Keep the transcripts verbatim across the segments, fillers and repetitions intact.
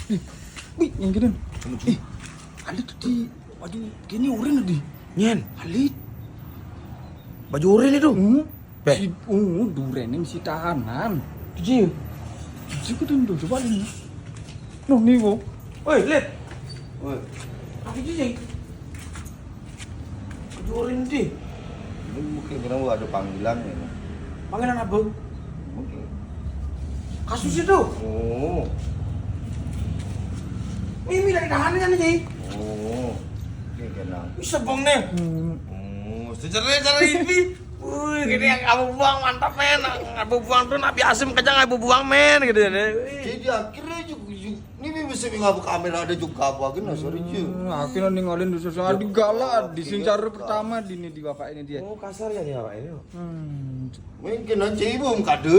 Wih, yang gini. Ih, ada tuh di, aduh, gini urin tadi. Nyen. Alit. Baju urin itu. Hmm. Beh. Si, oh, duren ini si tahanan. Tuji. Tuji ku tuh coba ini. Noh, nih, wo. Woi, Lit. Woi. Apa itu, Jeng? Baju urin di. Ini mungkin karena ada panggilan ya. Panggilan apa? Mungkin. Kasus itu. Oh. Ini dari tahanan kan, Ji? Oh. Oke, kenal. Bisa bang nih. Hmm. Oh, secara cara ini. Wih, gini yang kamu buang mantap, men. Kamu buang tuh nabi asem kejang kamu buang, men, gitu ya. Wih. Jadi akhirnya juga, juga ini bisa ngabuk kamera ada juga apa gini, sorry, Ji. Hmm, akhirnya ninggalin di sesuatu galak di sing cara pertama di ini di bapak ini dia. Oh, kasar ya nih bapak ini. Hmm. Mungkin aja ibu kada.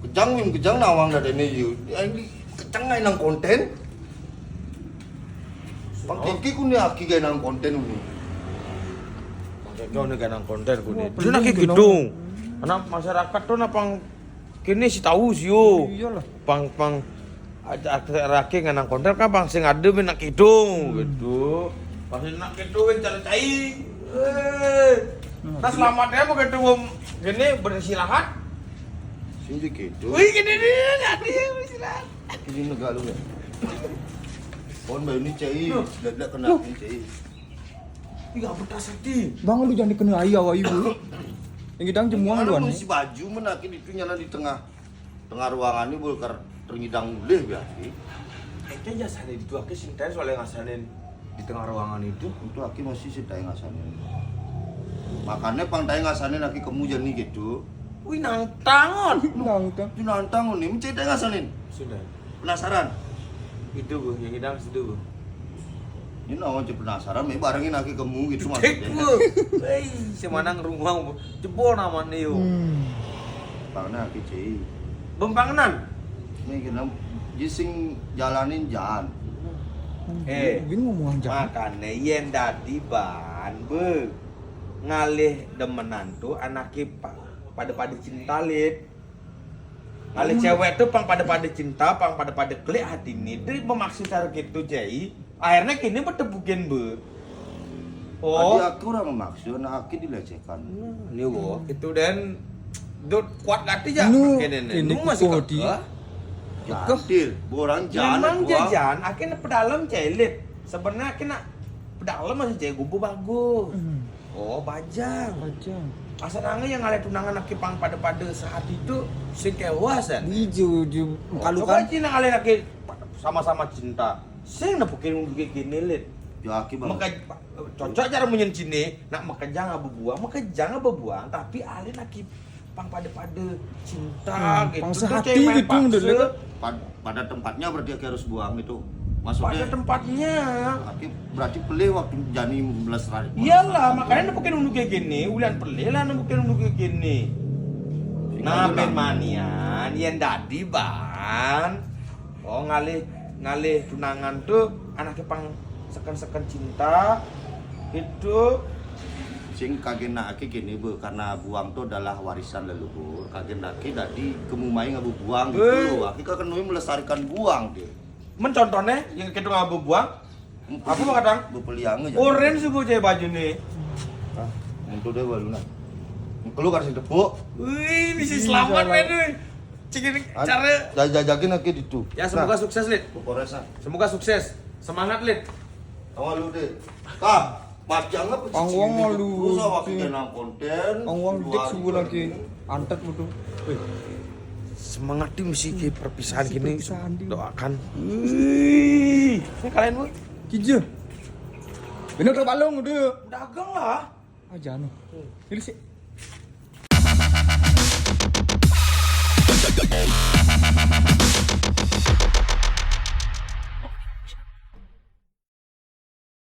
Kejang, min kejang nawang dada ini, Ji. Ini kejang nggak nang konten. Pak Kiki ku ni aki gaya nang konten ni. Pak Kiki ni gaya nang konten ku ni. Wah, dia nak pening gitu. Kidung. Anak masyarakat tu nak pang kini si tahu sio. Iyalah. Pang, pang ada, ada raki nganang konten kan pang sing ada bin nak kidung gitu. Pasti nak kidung bin cara cai. Eh. Nah, selamat ya mau kidung gini beristirahat. Sing di kidung. Wih, gini dia, jadi beristirahat. Ini negak lu ya. Kon baru ni cai, dah kena ni cai. Iya, betas hati. Bang, lu jangan kena air awak ibu. Yang kita jemuang lu ni. Si baju mana aki itu nyala di tengah, tengah ruangan ni boleh ter-, ternyidang ulih biar. Kita jasane itu aki sinten soalnya ngasanin di tengah ruangan itu. Itu aki masih sedang ngasanin. Makanya pang tai ngasanin aki kemu jani gitu. Wih, nangtangon. Nangtang. Itu nantang ni, mencai tai ngasanin. Sudah. Penasaran? Itu, Bu, yang hidang situ, Bu. Ini nawang cek penasaran, main barengin aki kemu gitu maksudnya. Hei, semanang ruang, Bu. Jebol namanya yo. Hmm. Karena aki cai. Bempangenan. Ini kena jising jalanin jalan. Eh, bingung mau jalan. Makanya yen dadi ban, be. Ngalih demenan tu anake pa-, pada-pada cinta, Lit. Ngalih cewek tu pang pada-pada cinta, pang pada-pada klik hati ni. Dia memaksud cara gitu, Jai. Akhirnya kini bertepukin, be. Oh. Adi aku orang memaksud, anak aki dilecehkan. Nah, ni wo, itu dan dot kuat gati ja. Kene ni. Ini masih kuat, kekeh. Jatil, borang jalan. Memang jajan, aki nak pedalem celit. Sebenarnya aki nak pedalem masih cewek gumbu bagus. Hmm. Oh, bajang. Bajang. Asal nangis yang ngalih tunangan aki pang pada-pada saat itu, sing kewasan. Ijo, jo. Oh, kalau coba kan cina ngalih aki sama-sama cinta. Sing nepukin gini, Lit. Ya, aki bang. Maka, cocok cara munyin cini, nak makejang abu buang, makejang abu buang, tapi alin aki pang pada-pada cinta. Hmm, gitu. Pang sehati gitu, paksa. Pad-, pada tempatnya berarti aki harus buang itu. Maksudnya pada tempatnya. Aki berarti pelih waktu jani melestari. Iyalah, makanya nepukin unduk kayak gini, ulian pelih lah nepukin unduk kayak gini. Nah, main manian, yang dadi ban. Oh, ngalih, ngalih tunangan tu anake pang seken-seken cinta. Itu sing kagenake kene, Bu, karena buang tu adalah warisan leluhur. Kagenake dadi kemu mai ngabu buang gitu. Aki kakenui melestarikan buang dia. Men contohnya yang kita ngabu buang, apa mau kadang? Bepeliang aja. Orange subuh cewek baju ni. Ah, untuk dia baru nah. Keluar sing tepuk. Wih, ini si selamat, men, wih. Cik ini cara jajakin aki ditu. Ya, semoga sukses, Lit. Pokoknya sa. Semoga sukses. Semangat, Lit. Awal lu deh. Kah, macam apa? Angwang lu. Terus awak kita nang konten. Angwang dik subuh lagi. Antet betul. Wih. Semangat tim mesti ke perpisahan gini. Doakan. Wih. Ini kalian, Bu. Kija. Bener tu balong udah. Dagang lah. Aja anu. Ini sih.